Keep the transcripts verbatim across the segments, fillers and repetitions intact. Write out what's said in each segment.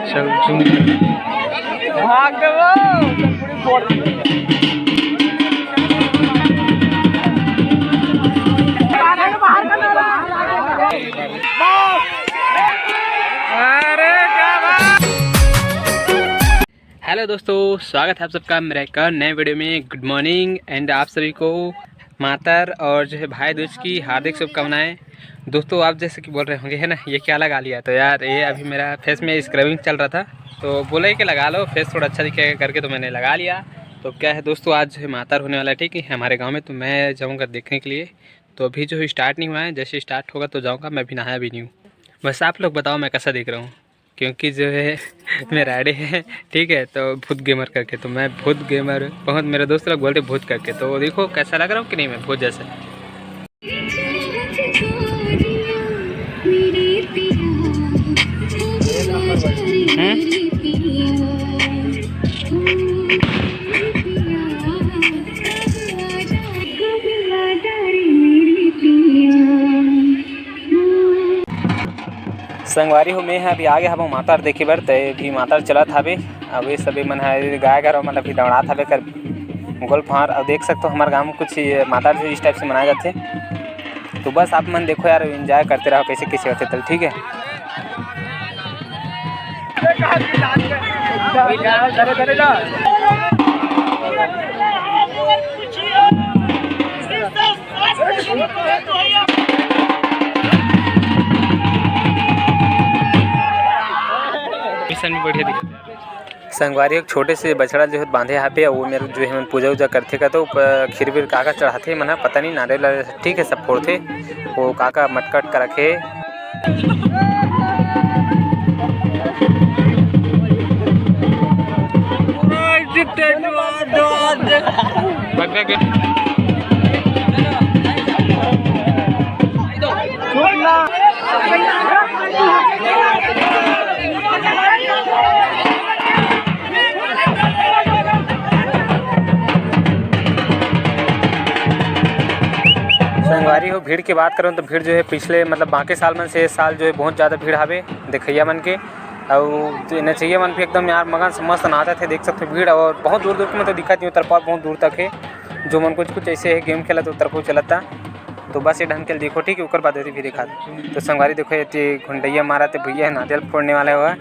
चल, चल। भाग दे वो। अरे क्या बात। हेलो दोस्तों, स्वागत है आप सबका मेरा एक और नए वीडियो में। गुड मॉर्निंग एंड आप सभी को मातर और जो है भाई दूज की हार्दिक शुभकामनाएं। दोस्तों, आप जैसे कि बोल रहे होंगे, है ना, ये क्या लगा लिया? तो यार, ये अभी मेरा फेस में स्क्रबिंग चल रहा था, तो बोला कि लगा लो, फेस थोड़ा अच्छा दिखेगा करके, तो मैंने लगा लिया। तो क्या है दोस्तों, आज जो है मातर होने वाला है, ठीक है, हमारे गाँव में, तो मैं जाऊँगा देखने के लिए। तो अभी जो है स्टार्ट नहीं हुआ है, जैसे स्टार्ट होगा तो जाऊँगा। मैं अभी नहाया भी नहीं हूँ। बस आप लोग बताओ, मैं कैसा दिख रहा हूँ, क्योंकि जो है मेरा आईडी है, ठीक है, तो भूत गेमर करके। तो मैं भूत गेमर, बहुत मेरे दोस्त लोग बोलते भूत करके। तो देखो, कैसा लग रहा हूँ कि नहीं मैं भूत जैसा। हम्म? संगवारी हो, मैं ह अभी आ गे हवं मातर देखे बर, ते भी मातर चलत हवे। अभी सभी मन ह गाय गरवा मन अभी दौड़ात हवे कर गोल फार। अउ देख सकथो, हमर गांव में कुछ ये मातर जो इस टाइप से मनाया जाथे। तो बस आप मन देखो यार, एंजॉय करते रहो, कैसे कैसे होथे तल, ठीक है। मिशन भी बढ़िया दिखा। संगवारी, एक छोटे से बछड़ा जो है बांधे हाबे, वो मेरे जो है मन पूजा उजा करथे का, तो प-, खीर वीर का का चढ़ाथे मन ह, पता नहीं, नारियल वारियल, ठीक है, सब फोड़थे। वो का का मटका उटका रखे। संगवारी हो, भीड़ के बात करूँ तो भीड़ जो है पिछले, मतलब, बाकी साल मन से इस साल जो है बहुत ज़्यादा भीड़ हावे देखइया मन के। अउ नचइया मन भी एकदम यार मगन से मस्त नाचत हे, देख सकते हो भीड़। और बहुत दूर दूर के मतलब दिखत नहीं, तरपा बहुत दूर तक है। जो मन कुछ कुछ ऐसे है गेम खेलत, वो तरफ चलता। तो बस ये ढंग के देखो, ठीक है, ओकर बाद भी दिखा। तो संगवारी देखो, ये ते घुंडैया मारा ते भैया नारियल फोड़ने वाला हुआ,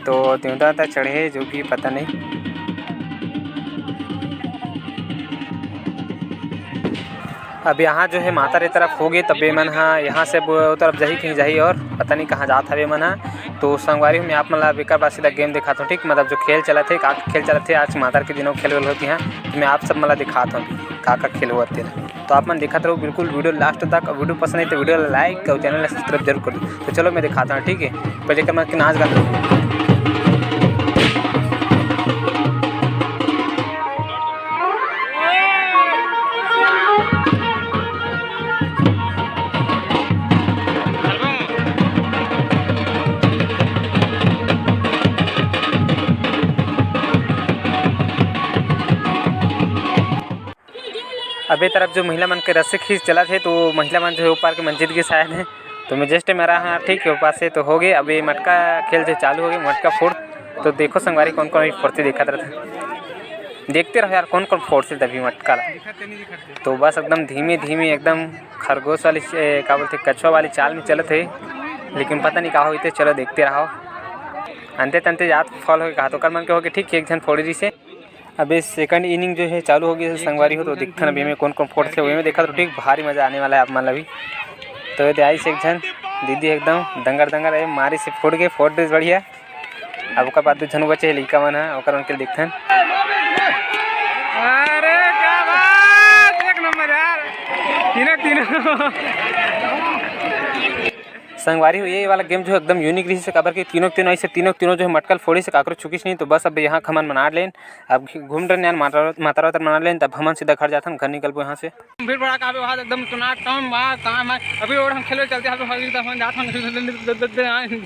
तो देवता चढ़े जो भी पता नहीं। अब यहाँ जो है मातर ए तरफ होगे, तब ये मन ह यहाँ से वो तरफ जाही कहीं जाही, और पता नहीं कहाँ जात हवे मन ह। तो संगवारी हो, मैं आप मन ला अब एकर बाद सीधा गेम दिखात हूँ, ठीक? मतलब जो खेल चलत हे, का खेल चलत हे, आज मातर के दिनों खेल वेल होती हैं, तो मैं आप सब मन ला दिखात हूँ का का खेल होत हे। तो आप मन देखत रहो बिल्कुल वीडियो लास्ट तक। वीडियो पसंद आई तो वीडियो ला लाइक और चैनल ला सब्सक्राइब जरूर कर दो। तो चलो मैं दिखाता हूँ, ठीक है, पहले कर मैं नाच गाना। अब ए तरफ जो महिला मन के रस्सी खींच चलत हे, तो महिला मन जो है ऊपर के मंजिल के शायद है। तो मैं जस्ट मेरा हाँ ठीक है, ऊपर से तो हो गए। अब ये मटका खेल जो चालू हो गए, मटका फोड़। तो देखो संगवारी, कौन कौन फोड़ते दिखत रहता है, देखते रहो यार कौन कौन फोड़ते तभी मटका ला। तो बस एकदम धीमे धीमे, एकदम खरगोश वाली ए, का बोलते, कछुआ वाली चाल में चलत है, लेकिन पता नहीं का होते। चलो देखते रहो, अंते तंते जात फॉल हो गए कहा तो कर मन के हो गए, ठीक है, एक झन फोड़ी रही से। अभी सेकंड इनिंग जो है चालू हो गई है संगवारी हो, तो दिखथन अभी में कौन कौन फोड़थे, वही में देखा तो ठीक भारी मजा आने वाला है आप मन ला भी। तो ये दे आइस एक झन दीदी एकदम दंगर दंगर है, मारी से फोड़ के फोड़ दिस बढ़िया। अब ओकर बाद दू झन बचे हे लइका मन ह, ओकर मन के देखथन। अरे क्या बात, एक नंबर यार, तीनों तीनों। संगवारी हो, ये वाला गेम जो है एकदम यूनिक रही से, काबर कि तीनों तीनों ऐसे तीनों तीनों जो है मटकल फोड़ी से काकरो छुकिस नहीं। तो बस अब यहाँ हमन मना लेन, अब घूम रहे हैं माता माता रावत मना लेन, तब हमन सीधा घर जाथन, घर निकलबो यहाँ से। भीड़ भड़ा काबे वहाँ एकदम टोना टम बा, कहाँ मैं अभी और हम खेले चलते हैं, हम जात हम